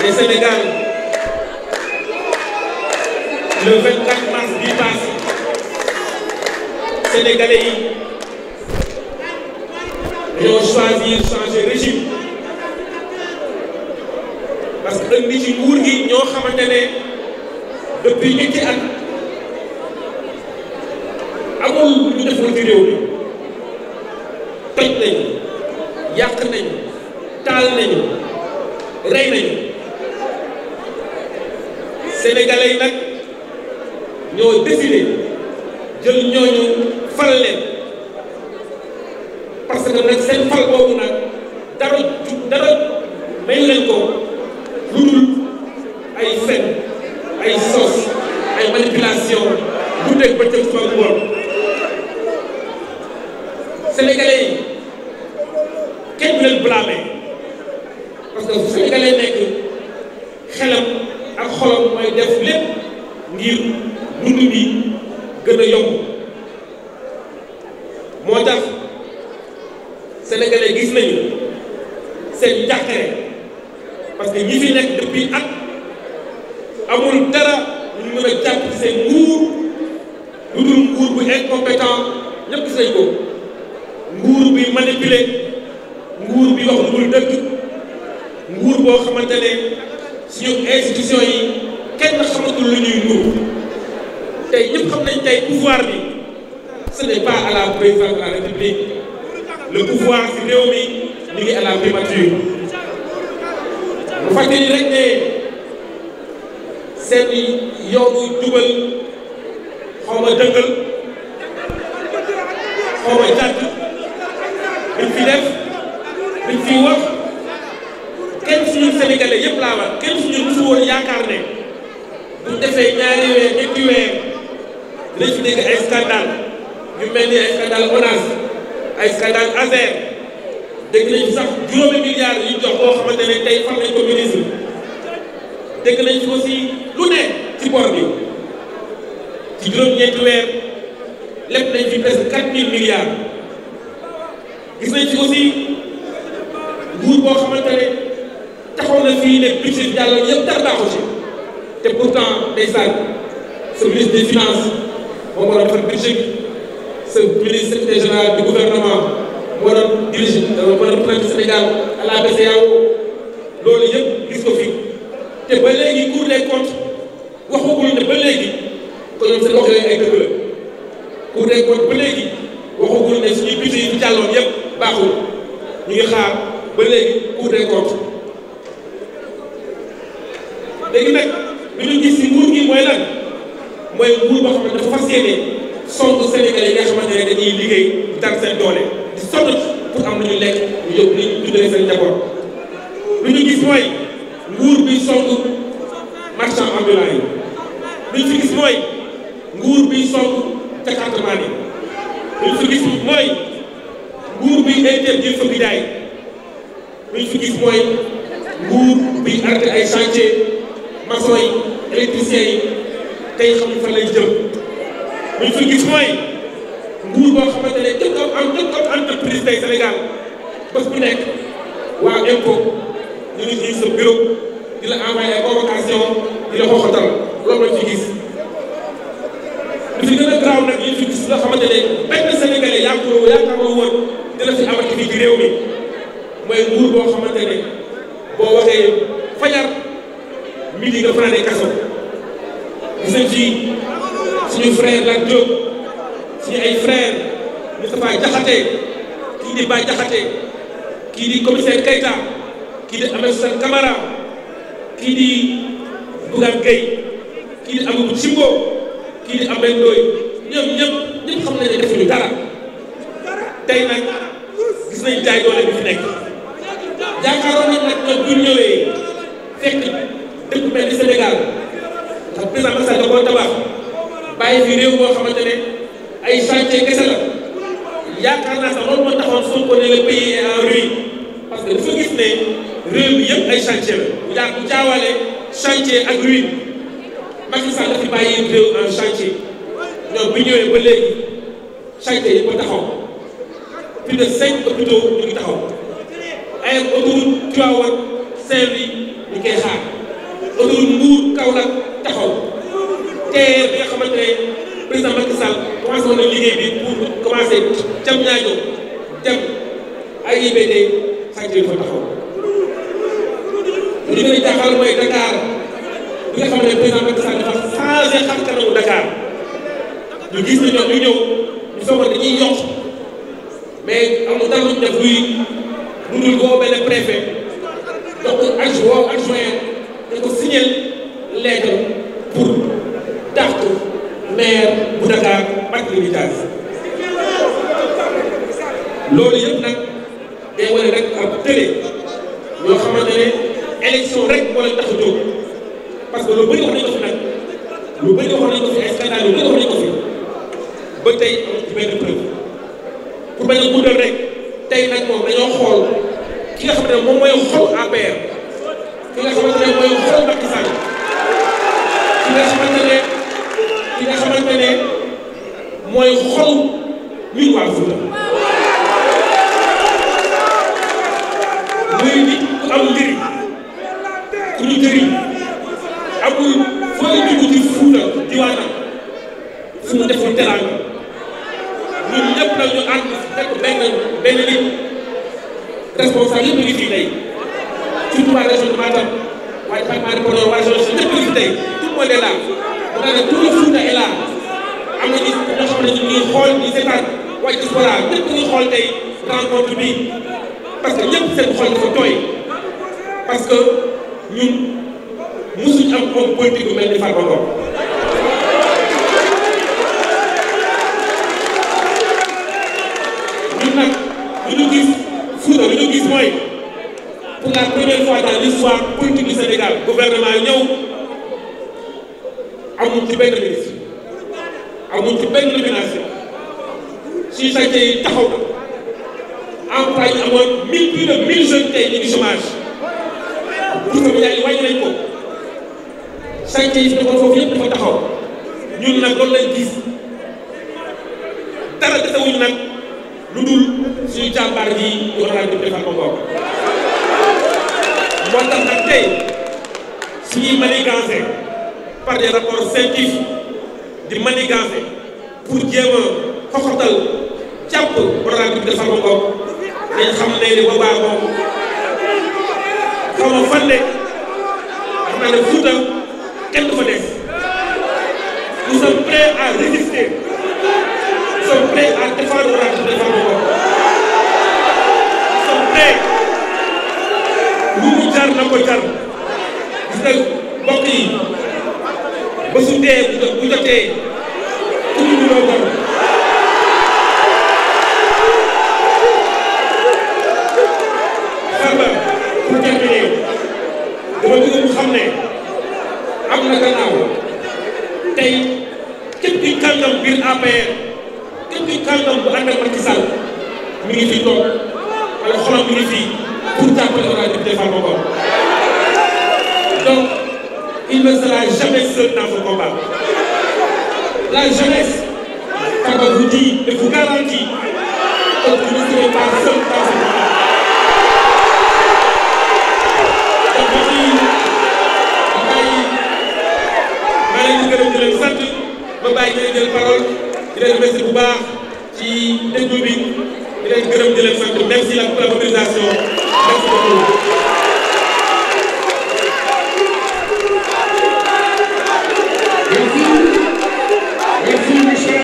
et Sénégal le 24 mars bi passé sénégalais yi dañoo choisir changer régime parce que indi ci nguur gi ñoo xamante ne depuis ñetti at amul lu ñu defoon ci réew mi toj nañu yàq nañu taal nañu rey nañu sénégalais yi nag ñoo décidé jël ñooñu fal leen parce que nag seen fal boobu nag dara mayu leen ko lu dul ay fen ay sos ay manipulation bu dégg ba teg suba ngoon sénégalais yi kenn du leen blâmer parce que sénégalais nekk xelam ak xolam mooy def lépp ngir dund bi gën a yomb moo tax sénégalais gis nañu seen njàqare parce que ñi fi nekk depuis at amul dara ñu mën a jàpp ci seen nguur lu dul nguur bu incompétent ñëpp gis nañ ko nguur bi manipuler nguur bi wax lu dul dëgg nguur boo xamante ne suñu institution yi kenn xamatul lu ñuy nguur tey ñëpp xam nañ tey pouvoir bi ce n'est pas à la présidence de la République le pouvoir ci réew mi ñu ngi à la primature bu fàttali rek ne seen yoonu jubal xaw ma dëngal xaw ma jàdd biñ fi def biñ fi wax kenn suñu sénégalais yëpp laa wax kenn suñu musu woon yaakaar ne bu defee ñaari weer ñetti weer dinañ fi dégg ay scandale yu mel ni ay scandale ONAS ay scandale ASER dégg nañ fi sax juróomi milliards yu jox boo xamante ne tey far nañ ko ministre dégg nañ fi aussi lu ne ci bor bi ci juróom-ñeenti weer lépp nañ fi presque 4000 milliards gis nañ fi aussi nguur boo xamante ne taxaw na fii ne budget bi jàll yëpp dara baaxu ci te pourtant ndeysaan ce ministre des finances moo war a defar budget bi ce ministre secrétaire général du gouvernement moo doon dirige moo doon représenté Sénégal à la BCEAO loolu yëpp gis ko fi te ba léegi Cour des comptes waxagul ne ba léegi ko ñoom seen wax yooyu ay dëgg la Cour des comptes ba léegi waxagul ne suñuy budget yi fi jàlloon yëpp baaxul ñu ngi xaar ba léegi Cour des comptes léegi nag lu ñu gis ci nguur gi mooy lan mooy nguur boo xam ne dafa fas yéene sonk Sénégalais yi nga xamante ne dañuy liggéey di daan seen doole di sonn pour am lu ñu lekk ñu yóbbu li ñu dundee seen njaboot lu ñu gis mooy nguur bi sonk marchand ambulant yi lu ñu fi gis mooy nguur bi sonk jakartamaan yi lu ñu fi gis mooy nguur bi interdire fëgg jaay lu ñu fi gis mooy nguur bi arrêté ay chantier maçon yi électricien yi tey xamuñ fan lay jëm lu ñu fi gis mooy nguur boo xamante ne képp am entreprise tey Sénégal bés bu nekk waa impôt ñu ngi sa bureau di la envoyé ay convocation di la xooxatal loolu lañ fi gis lu fi gën a graaw nag ñu fi gis nga xamante ne benn Sénégalais yaakaaroo woon dina fi amati fii ci réew mi mooy nguur boo xamante ne boo waxee fajar midi nga fanaane kaso gis nañ ci suñu frère Lat Diop suñu ay frère Moustapha Diakhaté kii di Bah Diakhaté kii di commissaire Keita kii di Ahmed Suzanne Camara kii di Bougane Gueye kii di Amadou Cimbo kii di Ameth Ndoye ñëpp xam nañ ne defuñu dara tey nag gis nañ jaay doole bi fi nekk yaakaaroon nañ nag ñoom bu ñëwee fekk dëkk mel ni Sénégal ndax président Macky Sall da koo tabax bàyyi fi réew boo xamante ne ay chantier kese la yaakaar naa sax loolu moo taxoon Sonko ne le pays est en ruine parce que dafa gis ne réew bi yëpp ay chantier la bu jaawale chantier ak ruine Macky Sall dafa bàyyi réew en chantier ñoom bu ñëwee ba léegi chantier yi ba taxaw plus de 5 hôpitaux ñu ngi taxaw ay autoroute Tivaouane Saint-Louis ñu koy xaar autoroute Mbour Kaolack taxaw TER bi nga xamante ne président Macky Sall commencé woon na liggéey bi pour commencer Diamniadio dem AIBD chantier fa taxaw li gën a jaaxal mooy Dakar bi nga xamante ne président Macky Sall dafa changé xam kanamu Dakar ñu gis ne ñoom ñu ñëw ñu soog a dañuy yokk mais amul dara lu ñu def luy lu dul boo benn préfet donc adjoint dañ ko signé lettre pour dàq maire bu Dakar Barthélémy Dias loolu yëpp nag day wane rek ab télé ñoo xamante ne élection rek moo leen tax a jóg parce que lu bëri wax nañ ko fi nag lu bëri wax nañ ko fi ay scandale lu bëri wax nañ ko fi ba tey ci benn preuve pour bañ a guddal rek tey nag moom dañoo xool ki nga xamante ne moom mooy xol APR ki nga xamante ne mooy xol Macky Sall ki nga xamante ne mooy xol ñun waa Fouta muy nit ku am njëriñ ku ñu jëriñ amul fooy dugg ci Fouta diwaanam fu mu deful teraanga ñun ñëpp nag ñu ànd nekk benn nit responsable yëpp ngi fii tey surtout waa région de Matam waaye département de Podor waa région de ñëpp ngi fi tey tout le monde est là mu tax ne tout le Fouta est là am na ñoo xam ne ñu ngi xool ñu seetaan waaye diaspora ñëpp ngi xool tey rencontre bi parce que ñëpp seen xol dafa tooy parce que ñun musuñu am homme politique bu mel ni Farba Ngom ñun nag lu ñu gis Fouta lu ñu gis mooy pour la première fois dans l'histoire politique du Sénégal gouvernement ñëw amuñ ci benn ministre amuñ ci benn nomination si chantier yi taxaw na emploi yi amoon plus de 1000 jeunes tey ñu ngi chômage pour que yi wàññi nañ ko chantier yi fi defoon foofu yëpp dafa taxaw ñun nag loolu lañ gis dara desewuñu nag lu dul suñu jàmbaar ji ñu war a defal ko mbokk moo tax nag tey suñuy manigancé par des rapports scientifiques di manigancé pour jéem a xoxatal jàpp programme bi defal ko mbokk dañ xam ne ni boobaa moom xaw ma fan ne xam naa ne Fouta kenn du fa des nous sommes prêts à résister nous sommes prêts à défendre programme bi defal ko mbokk nous sommes prêts lu mu jar na ko jar gis nga mbokk yi ba su dee bu jotee ku ñu loo gor Farba pour terminer dama bëgg mu xam ne am na gannaaw tey képp kuy kàngam biir APR képp kuy kàngam bu ànd ak Macky Sall mi ngi fi toog wala xolam mi ngi fi pour jàppale Honorable député Farba Ngom donc il ne sera jamais seul dans ce combat. La jeunesse, Farba vous dit et vous garantit que vous ne serez pas seul dans ce combat. maa ngi gërëm di leen sant ba bàyyi ngeen jël parole di leen remercier bu baax ci déglu bi di leen gërëm di leen sant merci pour la mobilisation merci beaucoup.